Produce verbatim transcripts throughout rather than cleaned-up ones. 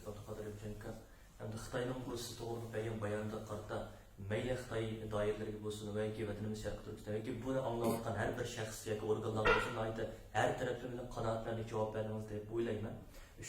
ئابدۇقادىر ئەپەندى ئاكا، ئەمدى خىتاينىڭ بۇ سىز توغرىلىق بەرگەن باياناتىغا قارىتا، مەيلى خىتاي دائىرىلىرىگە بولسۇن ۋە ياكى ۋەتىنىمىز شەرقىي تۈركىستان ۋە ياكى بۇنى ئاڭلاۋاتقان ھەر بىر شەخس ياكى ئورگانلارغا بولسۇن، ناھايىتى ھەر تەرەپلىمىلىك قانائەتلەرنى جاۋاب بەردىڭىز دەپ ئويلايمەن.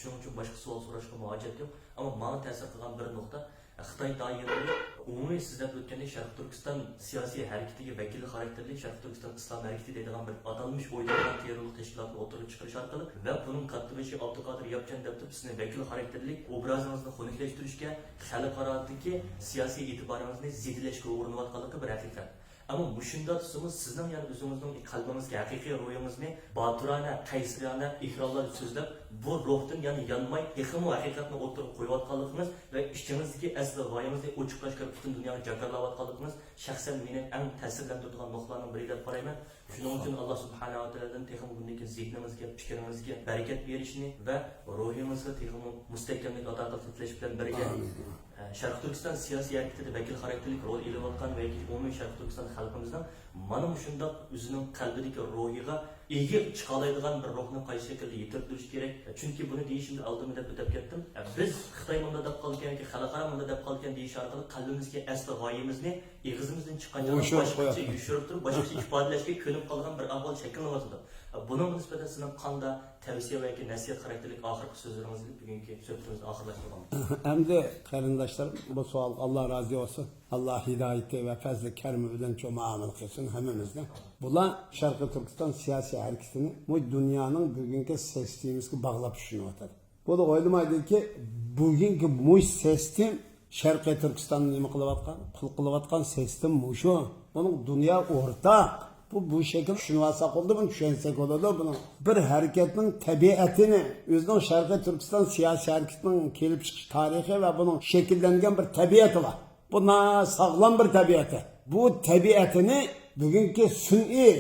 شۇنىڭ ئۈچۈن باشقا سوئال سوراشقىمۇ ھاجەت يوق. ئەمما ماڭا تەسىر قىلغان بىر نۇقتا، خىتاي دائىرىلىرى ئومۇمىي سىز دەپ ئۆتكەندەك شەرقىي تۈركىستان سىياسىي ھەرىكىتىگە ۋەكىل خاراكتېرلىك شەرقىي تۈركىستان ئىسلام ھەرىكىتى دەيدىغان بىر ئاتالمىش ئويدۇرغان تېررورلۇق تەشكىلاتىنى ئوتتۇرىغا چىقىرىش ئارقىلىق ۋە بۇنىڭ كاتتىبېشى ئابدۇقادىر ياپچان دەپ تۇرۇپ سىزنى ۋەكىل خاراكتېرلىك ئوبرازىڭىزنى خۇنۈكلەشتۈرۈشكە، خەلقئارادىكى سىياسىي ئېتىبارىڭىزنى زېدىلەشكە ئۇرۇنۇۋاتقانلىقى بىر ھەقىقەت. ئەمما مۇشۇنداق تۇرسىمۇ سىزنىڭ يەنە ئۆزىڭىزنىڭ قەلبىڭىزگە ھەقىقىي روھىڭىزنى باتۇرانە، قەيسىرانە ئىقرارلار سۆزلەپ، بۇ روھتىن يەنە يانماي، تېخىمۇ ھەقىقەتنى ئوتتۇرىغا قويۇۋاتقانلىقىڭىز ۋە ئىچىڭىزدىكى ئەسلى غايىڭىزنى ئوچۇق-ئاشكارا پۈتۈن دۇنياغا جاكارلاۋاتقانلىقىڭىز شەخسەن مېنى ئەڭ تەسىرلەندۈرىدىغان نۇقتىلارنىڭ بىرى دەپ قارايمەن. شۇنىڭ ئۈچۈن ئاللا سۇبھانەھۇ ۋە تائالادىن تېخىمۇ بۇندىن كېيىن زېھنىڭىزگە، پىكرىڭىزگە بەرىكەت بېرىشىنى ۋە روھىڭىزغا تېخىمۇ مۇستەھكەملىك ئاتا قىلىپ تىلەش بىلەن بىرگە، ئە، شەرقىي تۈركىستان سىياسىي ھەرىكىتىدە ۋەكىل خاراكتېرلىك رول ئېلىۋاتقان ۋە ياكى ئومۇمىي شەرقىي تۈركىستان خەلقىمىزنىڭ مانا مۇشۇنداق ئۆزىنىڭ قەلبىدىكى روھىغا ئىگە چىقالايدىغان بىر روھنى قايسى شەكىلدە يېتىلدۈرۈش كېرەك؟ چۈنكى بۇنى دېيىشىمدە ئالدىنلا دەپ ئۆتۈپ كەتتىم. ئە، بىز خىتاي مۇنداق دەپ قالىدىكەن ياكى خەلقئارا مۇنداق دەپ قالىدىكەن دېيىش ئارقىلىق قەلبىمىزدىكى ئەسلى غايىمىزنى ئېغىزىمىزدىن چىققان باشقىچە يوشۇرۇپ تۇرۇپ، باشقىچە ئىپادىلەشكە كۆنۈپ قالغان بىر ئەھۋال شەكىللىنىۋاتىدۇ. بۇنىڭغا نىسبەتەن سىزنىڭ قانداق تەۋسىيە ۋە ياكى نەسىھەت خاراكتېرلىك ئاخىرقى سۆزلىرىڭىزنى بۈگۈنكى سۆھبىتىمىزنى ئاخىرلاشتۇرغان. ئەمدى قېرىنداشلار، بۇ سوئالغا ئاللا رازى بولسۇن. ئاللا ھىدايىتى ۋە پەزلى كەرىمى بىلەن چوڭ مۇئامىلە قىلسۇن ھەممىمىزنى. بۇلار شەرقىي تۈركىستان سىياسىي ھەرىكىتىنى بۇ دۇنيانىڭ بۈگۈنكى سىستېمىسىغا باغلاپ چۈشىنىۋاتىدۇ. بۇ ئويلىمايدۇكى، بۈگۈنكى مۇش سىستېم شەرقىي تۈركىستاننى نېمە قىلىۋاتقان، قۇل قىلىۋاتقان سىستېم مۇشۇ. بۇنىڭ دۇنيا ئورتاق. بۇ، بۇ شەكىل چۈشىنىۋالساق بولىدۇ، بۇنى چۈشەنسەك بولىدۇ. بۇنىڭ بىر ھەرىكەتنىڭ تەبىئەتىنى، ئۆزىنىڭ شەرقىي تۈركىستان سىياسىي ھەرىكىتىنىڭ كېلىپ چىقىش تارىخى ۋە بۇنىڭ شەكىللەنگەن بىر تەبىئەتى بار. بۇ نا-، ساغلام بىر تەبىئەتى. بۇ تەبىئەتىنى بۈگۈنكى سۈنئىي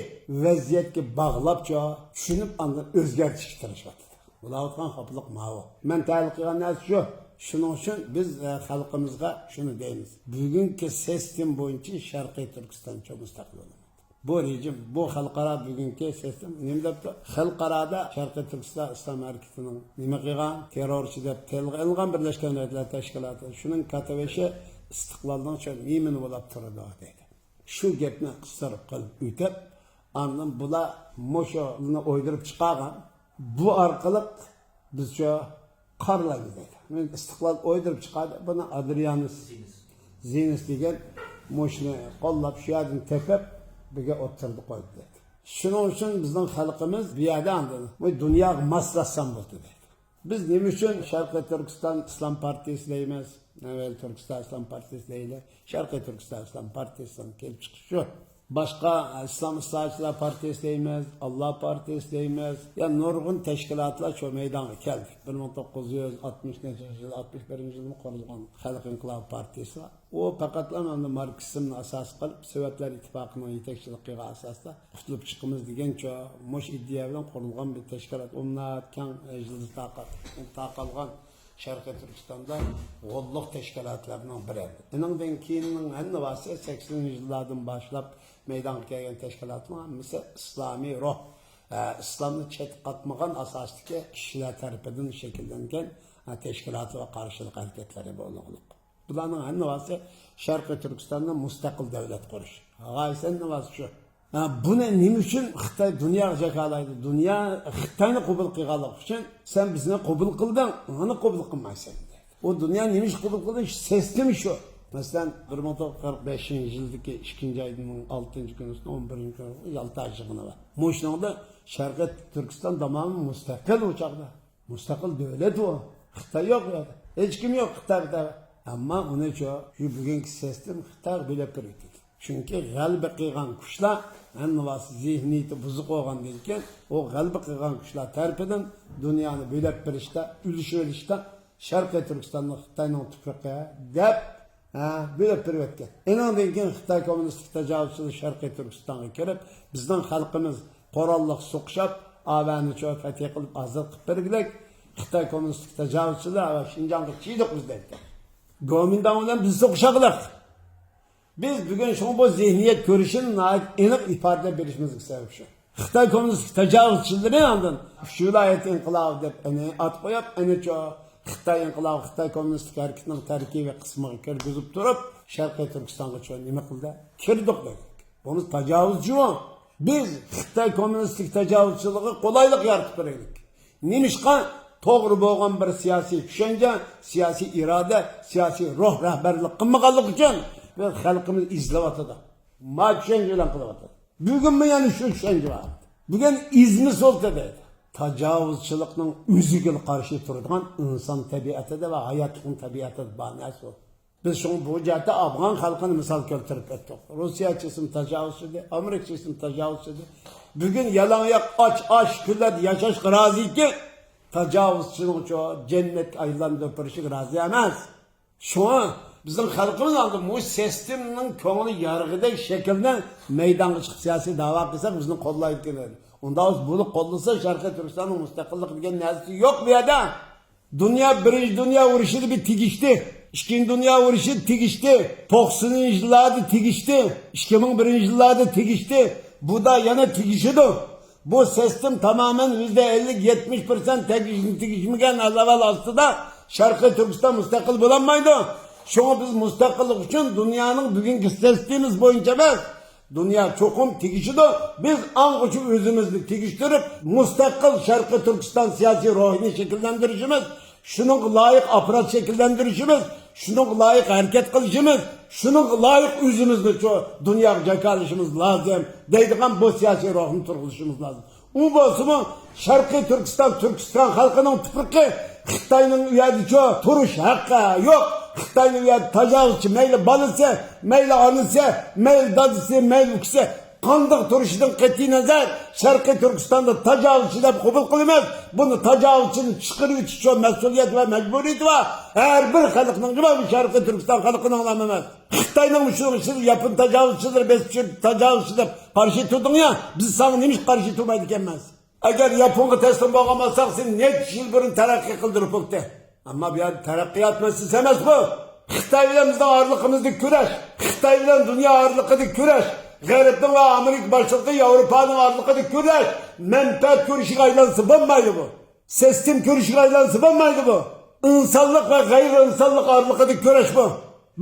ۋەزىيەتكە باغلاپچۇ چۈشىنىپ، ئاندىن ئۆزگەرتىشكە تىرىشىۋاتىدۇ. بولۇۋاتقان خاپىلىق ماۋۇ. مەن تەھلىل قىلغان نەرسە شۇ. شۇنىڭ ئۈچۈن بىز، ئە، خەلقىمىزغا شۇنى دەيمىز. بۈگۈنكى سىستېم بويىچە شەرقىي تۈركىستانچە مۇستەقىل بولىدۇ. بۇ رېجىم، بۇ خەلقئارا بۈگۈنكى سىستېم نېمە دەپتۇ؟ خەلقئارادا شەرقىي تۈركىستان ئىسلام ھەرىكىتىنىڭ نېمە قىلغان، تېررورچى دەپ تىلغا ئېلىنغان بىرلەشكەن دۆلەتلەر تەشكىلاتى، شۇنىڭ كاتتىبېشى ئىستىقلالنىڭ شۇ مېمىنى بولاپ تۇرىدۇ، دەيدۇ. شۇ گەپنى قىستۇرۇپ قىلىپ ئۆتۈپ، ئاندىن بۇلار مۇشۇنى ئويدۇرۇپ چىقارغان. بۇ ئارقىلىق بىزچە قارىلايمىز دەيدۇ. مەن ئىستىقلال ئويدۇرۇپ چىقاردى. بۇنى ئادرىيانىس زىنىس دېگەن مۇشۇنى قوللاپ، شۇ يەردىن تېپىپ، بىرگە ئوتتۇرىدا قويدى دەيدۇ. شۇنىڭ ئۈچۈن بىزنىڭ خەلقىمىز بۇ يەردە ئاندىن بۇ دۇنياغا ماسلاشسام بولدى دەيدۇ. بىز نېمە ئۈچۈن شەرقىي تۈركىستان ئىسلام پارتىيىسى دەيمىز؟ ئەۋۋەل تۈركىستان ئىسلام پارتىيىسى دەيلى. شەرقىي تۈركىستان ئىسلام پارتىيىسىنىڭ كېلىپ چىقىشى شۇ. باشقا ئىسلام ئىسلاھاتچىلار پارتىيىسى دەيمىز، ئاللا پارتىيىسى دەيمىز. يا نۇرغۇن تەشكىلاتلار شۇ مەيدانغا كەلدى. بىر مىڭ توققۇز يۈز ئاتمىش نەچچىنچى يىل، ئاتمىش بىرىنچى يىلدىمۇ قۇرۇلغان خەلق ئىنقىلابى پارتىيىسى بار. ئۇ پەقەتلا مانا ماركسىزمنى ئاساس قىلىپ، سوۋېتلار ئىتتىپاقىنىڭ يېتەكچىلىكىگە ئاساستا قۇتۇلۇپ چىقىمىز دېگەنچە مۇشۇ ئىدىيە بىلەن قۇرۇلغان بىر تەشكىلات. ئۇ ناھايىتى كەڭ يىلتىز تارقال-، تارقالغان شەرقىي تۈركىستاندا غوللۇق تەشكىلاتلارنىڭ بىرى. ئۇنىڭدىن كېيىننىڭ ھەممىسى سەكسىنىنچى يىللاردىن باشلاپ مەيدانغا كەلگەن تەشكىلاتنىڭ ھەممىسى ئىسلامىي روھ، ئە، ئىسلامنى چەتكە قاتمىغان ئاساستىكى كىشىلەر تەرىپىدىن شەكىللەنگەن، ئە، تەشكىلات ۋە قارشىلىق ھەرىكەتلىرى بولغانلىق. بۇلارنىڭ ھەممىسى شەرقىي تۈركىستاننى مۇستەقىل دۆلەت قۇرۇش. غايىسى ھەممىسى شۇ. ھە، بۇنى نېمە ئۈچۈن خىتاي دۇنياغا جاكارلايدۇ؟ دۇنيا خىتاينى قوبۇل قىلغانلىقى ئۈچۈن، سەن بىزنى قوبۇل قىلدىڭ، مانا قوبۇل قىلمايسەن دەيدۇ. ئۇ دۇنيا نېمە ئۈچۈن قوبۇل قىلدى؟ سىستېما شۇ. مەسىلەن، بىر مىڭ توققۇز يۈز قىرىق بەشىنچى يىلدىكى ئىككىنچى ئاينىڭ ئالتىنچى كۈنى، ئون بىرىنچى كۈنى يالتا يىغىنى بار. مۇشۇنىڭدا شەرقىي تۈركىستان تامامەن مۇستەقىل ئۇ چاغدا. مۇستەقىل دۆلەت ئۇ. خىتاي يوق ئۇ يەردە. ھېچكىم يوق خىتاي بىلەن. ئەمما ئۇنى شۇ، شۇ بۈگۈنكى سىستېما خىتايغا بۆلەپ بېرىۋېتىدۇ. چۈنكى غەلىبە قىلغان كۈچلەر ھەممىۋاسى زېھنىيىتى بۇزۇق بولغاندىن كېيىن، ئۇ غەلىبە قىلغان كۈچلەر تەرىپىدىن دۇنيانى بۆلەپ بېرىشتە، ئۈلۈشۈۋېلىشتا شەرقىي تۈركىستاننى خىتاينىڭ تۇپرىقى دەپ، ھە، بۆلۈپ بېرىۋەتكەن. ئېنىڭدىن كېيىن خىتاي كوممۇنىستىك تاجاۋۇزچىلىرى شەرقىي تۈركىستانغا كىرىپ، بىزنىڭ خەلقىمىز قوراللىق سوقۇشۇپ، ئاۋەنى چوڭ پەتھى قىلىپ ئازاد قىلىپ بەرگۈلۈك، خىتاي كوممۇنىستىك تاجاۋۇزچىلار ۋە شىنجاڭغا چىدۇق بىز دەيتتى. گومىنداڭ بىلەن بىز سوقۇشاقلىق. بىز بۈگۈن شۇڭا بۇ زېھنىيەت كۆرۈشىنى ناھايىتى ئېنىق ئىپادىلەپ بېرىشىمىزگە سەۋەب شۇ. خىتاي كوممۇنىست تاجاۋۇزچىلىرى ئاندىن ئۈچ ۋىلايەت ئىنقىلابى دەپ ئەنە ئات قويۇپ، ئەنە شۇ خىتاي ئىنقىلابى، خىتاي كوممۇنىستىك ھەرىكىتىنىڭ تەركىبىي قىسمىغا كىرگۈزۈپ تۇرۇپ، شەرقىي تۈركىستانغىچۇ نېمە قىلدى؟ كىردۇق دېدۇق. بۇنى تاجاۋۇزچۇ. بىز خىتاي كوممۇنىستىك تاجاۋۇزچىلىقىغا قولايلىق يارىتىپ بېرەيلىك. نېمىشقا؟ توغرا بولغان بىر سىياسىي چۈشەنچە، سىياسىي ئىرادە، سىياسىي روھ رەھبەرلىك قىلمىغانلىقى ئۈچۈن بىز خەلقىمىز ئېزىلىۋاتىدۇ. ما چۈشەنچە بىلەن قىلىۋاتىدۇ. بۈگۈنمۇ يەنە شۇ چۈشەنچە بار. بۈگۈن ئېزىمىسۇلتا دەيدۇ. تاجاۋۇزچىلىقنىڭ ئۆزىگىلا قارشى تۇرىدىغان ئىنسان تەبىئەتىدە ۋە ھاياتلىقنىڭ تەبىئەتىدە بار نەرسە ئۇ. بىز شۇڭا بۇ جەھەتتە ئافغان خەلقىنى مىسال كەلتۈرۈپ ئۆتتۇق. روسىيە چېسىم تاجاۋۇزچىدى، ئامېرىكا چېسىم تاجاۋۇزچىدى. بۈگۈن يالاڭ ئاياق ئاچ ئاچ كۈنلەردە ياشاشقا رازىكى، تاجاۋۇزچىنىڭچۇ جەننەتكە ئايلاندۇرۇپ بېرىشىگە رازى ئەمەس. شۇڭا بىزنىڭ خەلقىمىز ئالدى مۇشۇ سىستېمىنىڭ كۆڭلى يارىغىدەك شەكىلدە مەيدانغا چىقىپ سىياسىي دەۋا قىلساق، بىزنى قوللايدىكەن. ئۇنداق بولسا بۇنى قوللىسا، شەرقىي تۈركىستاننىڭ مۇستەقىللىقى دېگەن نەرسە يوق بۇ يەردە. دۇنيا، بىرىنچى دۇنيا ئۇرۇشىدا بىر تېگىشتى. ئىككىنچى دۇنيا ئۇرۇشىدا تېگىشتى. توقسىنىنچى يىللاردا تېگىشتى. ئىككى مىڭ بىرىنچى يىللاردا تېگىشتى. بۇ دا يەنە تېگىشىدۇ. بۇ سىستېم تامامەن يۈزدە ئەللىك، يەتمىش پىرسەنت تېگىش-، تېگىشمىگەن ئەھۋال ئاستىدا شەرقىي تۈركىستان مۇستەقىل بولالمايدۇ. شۇڭا بىز مۇستەقىللىق ئۈچۈن دۇنيانىڭ بۈگۈنكى سىستېمىسى بويىچە ئەمەس، دۇنيا چوقۇم تېگىشىدۇ. بىز ئاڭغىچە ئۆزىمىزنى تېگىشتۈرۈپ، مۇستەقىل شەرقىي تۈركىستان سىياسىي روھىنى شەكىللەندۈرۈشىمىز، شۇنىڭغا لايىق ئاپپارات شەكىللەندۈرۈشىمىز، شۇنىڭغا لايىق ھەرىكەت قىلىشىمىز، شۇنىڭغا لايىق ئۆزىمىزنى شۇ دۇنياغا جاكارلىشىمىز لازىم دەيدىغان بۇ سىياسىي روھنى تۇرغۇزۇشىمىز لازىم. ئۇ بولسىمۇ شەرقىي تۈركىستان، تۈركىستان خەلقىنىڭ تۇپرىقى. خىتاينىڭ ئۇ يەردىچۇ تۇرۇش ھەققى يوق. خىتاينىڭ ئۇ يەردە تاجاۋۇزچى، مەيلى بالىسى، مەيلى ئانىسى، مەيلى دادىسى، مەيلى ئۇكىسى، قانداق تۇرۇشىدىن قەتئىينەزەر، شەرقىي تۈركىستاندا تاجاۋۇزچى دەپ قوبۇل قىلىمىز. بۇنى تاجاۋۇزچىنى چىقىرىۋېتىشچۇ مەسئۇلىيەت ۋە مەجبۇرىيىتى بار. ھەر بىر خەلقنىڭ، بۇ شەرقىي تۈركىستان خەلقىنىڭ ئەمەس. خىتاينىڭ مۇشۇ ئىشىدا ياپون تاجاۋۇزچىلىرى بېسىپ چۈشۈرۈپ تاجاۋۇزچى دەپ قارشى تۇردۇڭ يا، بىز ساڭا نېمىشقا قارشى تۇرمايدىكەنمىز؟ ئەگەر ياپونغا تەسلىم بولغان بولساق، سېنى نەچچە يىل بۇرۇن تەرەققىي قىلدۇرۇپ بوپتى. ئەمما بۇ يەردە تەرەققىيات مەسىلىسى ئەمەس بۇ. خىتاي بىلەن بىزنىڭ ئارىلىقىمىزدىكى كۈرەش، خىتاي بىلەن دۇنيا ئارىلىقىدىكى كۈرەش، غەربنىڭ ۋە ئامېرىكا باشچىلىقى ياۋروپانىڭ ئارىلىقىدىكى كۈرەش مەنپەئەت كۈرىشىگە ئايلانسا بولمايدۇ بۇ. سىستېم كۈرىشىگە ئايلانسا بولمايدۇ بۇ. ئىنسانلىق ۋە غەيرىي ئىنسانلىق ئارىلىقىدىكى كۈرەش بۇ.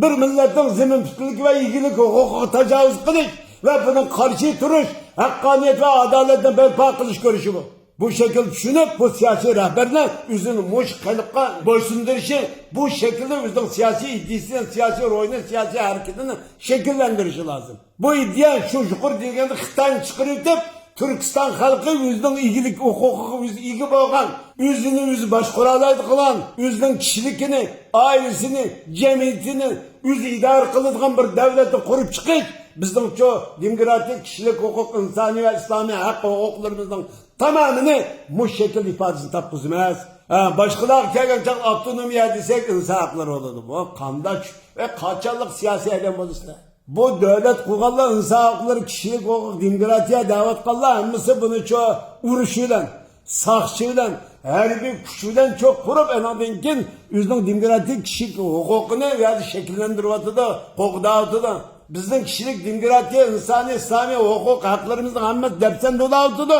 بىر مىللەتنىڭ زېمىن پۈتۈنلۈكى ۋە ئىگىلىك ھوقۇقىغا تاجاۋۇز قىلىش ۋە بۇنىڭغا قارشى تۇرۇش، ھەققانىيەت ۋە ئادالەتنى بەرپا قىلىش كۈرىشى بۇ. بۇ شەكىلدە چۈشىنىپ، بۇ سىياسىي رەھبەرلەر ئۆزىنى مۇشۇ خەلققە بويسۇندۇرۇشى، بۇ شەكىلدە ئۆزىنىڭ سىياسىي ئىدىيىسىنى، سىياسىي روھىنى، سىياسىي ھەرىكىتىنى شەكىللەندۈرۈشى لازىم. بۇ ئىدىيە شۇ يۇقىرىدا دېگەندەك خىتاينى چىقىرىۋېتىپ، تۈركىستان خەلقى ئۆزىنىڭ ئىگىلىك ھوقۇقىغا ئۆزى ئىگە بولغان، ئۆزىنى ئۆزى باشقۇرالايدىغان، ئۆزىنىڭ كىشىلىكىنى، ئائىلىسىنى، جەمئىيىتىنى ئۆزى ئىدارە قىلىدىغان بىر دۆلەتنى قۇرۇپ چىقىش، بىزنىڭچۇ دېموكراتىك، كىشىلىك ھوقۇق، ئىنسانىي ۋە ئىسلامىي ھەق ھوقۇقلىرىمىزنىڭ تامامىنى مۇشۇ شەكىلدە ئىپادىسىنى تاپقۇزىمىز. ھە، باشقىلارغا كەلگەن چاغدا ئاپتونومىيە دېسەك، ئىنسان ھەقلىرى بولىدۇ. بۇ قانداق چۈش ۋە قاچانلىق سىياسىي ئادەم بولىسىلەر؟ بۇ دۆلەت قۇرغانلار، ئىنسان ھەقلىرى، كىشىلىك ھوقۇق، دېموكراتىيە دەۋاتقانلار ھەممىسى بۇنىچۇ ئۇرۇش بىلەن، ساقچى بىلەن، ھەربىي كۈچ بىلەن چوق قۇرۇپ، ئانىڭدىن كېيىن ئۆزىنىڭ دېموكراتىك كىشىلىك ھوقۇقىنى ئۇ يەردە شەكىللەندۈرۈۋاتىدۇ، قوغداۋاتىدۇ. بىزنىڭ كىشىلىك دېموكراتىيە، ئىنسانىي، ئىسلامىي ھوقۇق ھەقلىرىمىزنىڭ ھەممىسى دەپسەندە بولاۋاتىدۇ،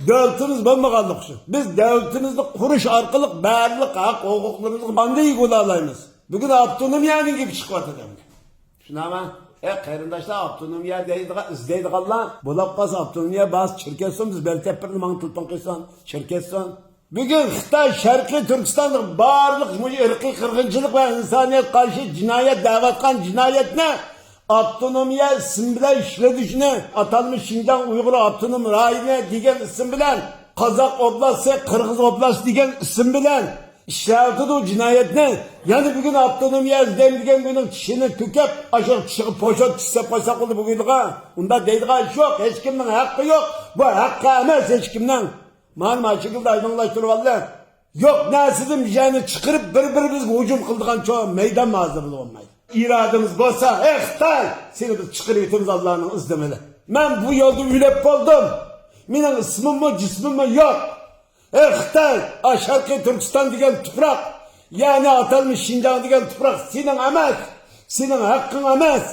دۆلىتىمىز بولمىغانلىقى ئۈچۈن. بىز دۆلىتىمىزنى قۇرۇش ئارقىلىق بارلىق ھەق ھوقۇقلىرىمىزغا ئاندىن ئىگە بولالايمىز. بۈگۈن ئاپتونومىيەنىڭ گېپى چىقىۋاتىدۇ ئەمدى. شۇنداقمۇ؟ ئە، قېرىنداشلار، ئاپتونومىيە دەيدىغان، ئىزدەيدىغانلار، بولاپ قالسا ئاپتونومىيە بازىسى چىركەتسۇن، بىز بەل تەپپىرىنى ماڭا تېلېفون قىلسۇن، چىركەتسۇن. بۈگۈن خىتاي شەرقىي تۈركىستاندا بارلىق مۇشۇ ئىرقىي قىرغىنچىلىق ۋە ئىنسانىيەتكە قارشى جىنايەت دەۋاتقان جىنايەتنى ئاپتونومىيە ئىسمى بىلەن ئىشلىتىشنى، ئاتالمىش شىنجاڭ ئۇيغۇر ئاپتونوم رايونى دېگەن ئىسىم بىلەن، قازاق ئوبلاستى، قىرغىز ئوبلاستى دېگەن ئىسىم بىلەن ئىشلەۋاتىدۇ جىنايەتنى. يەنە بۈگۈن ئاپتونومىيە ئىزدەيمەن دېگەن كۈنى چىشىنى تۈكەپ، ئاشۇ چىشىغا پوشاك چىشلەپ قويساق بولدى بۈگۈنغا. ئۇنداق دەيدىغان ئىش يوق. ھېچكىمنىڭ ھەققى يوق. بۇ ھەققى ئەمەس ھېچكىمنىڭ. مانا، مانا شەكىلدە ئايدىڭلاشتۇرۇۋالدى. يوق نەرسىدىن بىر يەرنى چىقىرىپ، بىر-بىرىمىزگە ھۇجۇم قىلىدىغان چوڭ مەيدان ھازىرلىۋالمايدۇ. ئىرادىمىز بولسا، ئەي خىتاي، سېنى بىز چىقىرىۋېتىمىز ئاللانىڭ ئىزنى بىلەن. مەن بۇ يولدا ئۆلۈپ بولدۇم. مېنىڭ ئىسمىممۇ، جىسمىممۇ يوق. ئەي خىتاي، ئا شەرقىي تۈركىستان دېگەن تۇپراق، يەنى ئاتالمىش شىنجاڭ دېگەن تۇپراق سېنىڭ ئەمەس، سېنىڭ ھەققىڭ ئەمەس.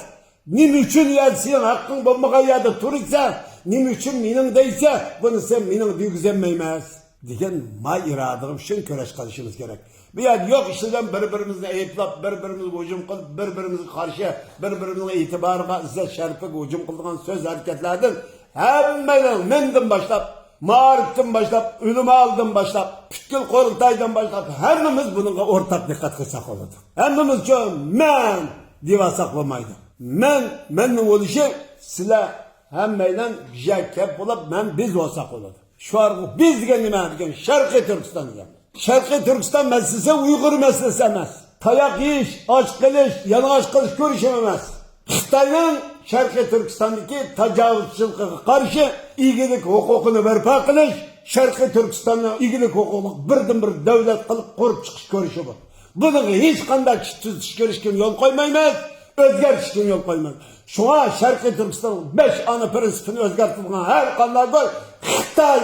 نېمە ئۈچۈن يەردە سېنىڭ ھەققىڭ بولمىغان يەردە تۇرىسەن؟ نېمە ئۈچۈن مېنىڭ دەيسەن؟ بۇنى سەن مېنىڭ دېگۈزەلمەيمەن. دېگەن ما ئىرادىغا شۇنى كۈرەش قىلىشىمىز كېرەك. بۇ يەردە يوق ئىشلىگەن بىر-بىرىمىزنى ئەيىبلەپ، بىر-بىرىمىزگە ھۇجۇم قىلىپ، بىر-بىرىمىزگە قارشى، بىر-بىرىمىزنىڭ ئېتىبارىغا، ئىززەت شەرىپىگە ھۇجۇم قىلىدىغان سۆز ھەرىكەتلەردىن ھەممەيلەن مەندىن باشلاپ، مائارىپتىن باشلاپ، ئۆلىمالىدىن باشلاپ، پۈتكۈل قۇرۇلتايدىن باشلاپ ھەممىمىز بۇنىڭغا ئورتاق دىققەت قىلساق بولىدۇ. ھەممىمىزچۇ مەن دېۋالساق بولمايدۇ. مەن، مەننىڭ بولۇشى سىلەر ھەممەيلەن بىر يەرگە كەپ بولۇپ، مەن بىز بولساق بولىدۇ. شۇ ئارقىلىق بىز دېگەن نېمە دېگەن؟ شەرقىي تۈركىستان دېگەن. شەرقىي تۈركىستان مەسىلىسى ئۇيغۇر مەسىلىسى ئەمەس. تاياق يېيىش، ئاچ قېلىش، يالىڭاچ قېلىش كۆرۈشۈم ئەمەس. خىتاينىڭ شەرقىي تۈركىستاندىكى تاجاۋۇزچىلىقىغا قارشى ئىگىلىك ھوقۇقىنى بەرپا قىلىش، شەرقىي تۈركىستاننى ئىگىلىك ھوقۇقلۇق بىردىنبىر دۆلەت قىلىپ قۇرۇپ چىقىش كۈرىشى بۇ. بۇنىڭغا ھېچقانداق كىچىك تۈزىتىش كىرىشكە يول قويمايمىز، ئۆزگەرتىشكە يول قويمايمىز. شۇڭا شەرقىي تۈركىستاننىڭ بەش ئانا پىرىنسىپىنى ئۆزگەرتىدىغان ھەر قانداق بىر خىتاي،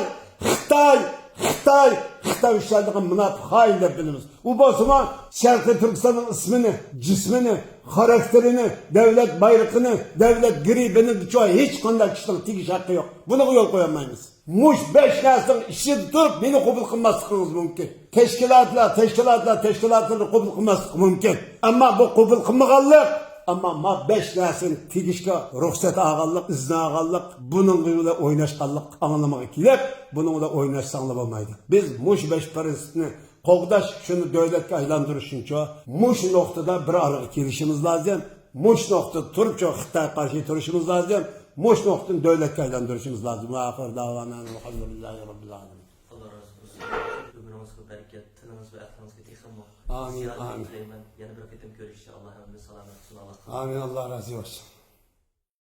خىتاي، خىتاي، خىتاي ئۈچلەيدىغان مۇناپىق خائىن دەپ بىلىمىز. ئۇ بولسىمۇ شەرقىي تۈركىستاننىڭ ئىسمىنى، جىسمىنى، خاراكتېرىنى، دەۋلەت بايرىقىنى، دەۋلەت گېربىنى ھېچقانداق كىشىنىڭ تېگىش ھەققى يوق. بۇنىڭغا يول قويالمايمىز. مۇش بەش نەرسىنىڭ ئىچىدە تۇرۇپ مېنى قوبۇل قىلماسلىقىڭىز مۇمكىن. تەشكىلاتلار، تەشكىلاتلار، تەشكىلاتلارنى قوبۇل قىلماسلىقى مۇمكىن. ئەمما بۇ قوبۇل قىلمىغانلىق، ئەمما ما بەش نەرسىنى تېگىشكە رۇخسەت ئالغانلىق، ئىزنى ئالغانلىق، بۇنىڭ بىلەن ئويناشقانلىق ئاڭلىمىغا كېلىپ، بۇنىڭ بىلەن ئويناشساڭلار بولمايدۇ. بىز مۇشۇ بەش پىرىنسىپنى قوغداش، شۇنى دۆلەتكە ئايلاندۇرۇش ئۈچۈنچۇ مۇشۇ نۇقتىدا بىر ئارىغا كېلىشىمىز لازىم. مۇشۇ نۇقتىدا تۇرۇپچۇ خىتايغا قارشى تۇرۇشىمىز لازىم. مۇشۇ نۇقتىدىن دۆلەتكە ئايلاندۇرۇشىمىز لازىم. ۋە ئاخىر داۋانا ئەلھەمدۇلىللاھى رەببىل ئالەمىن. ئاللا رازى بولسۇن. ئۆمرىڭىزگە بەرىكەت، تىلىڭىز ۋە ئەقلىڭىزگە تېخىمۇ ئامىن، زىيادە ئامىن. تىلەيمەن. يەنە بىر قېتىم كۆرۈشۈشكە ئاللا ھەممىمىزنى سالامەت قىلسۇن، ئاللا خالىسا. ئامىن، ئاللا رازى بولسۇن.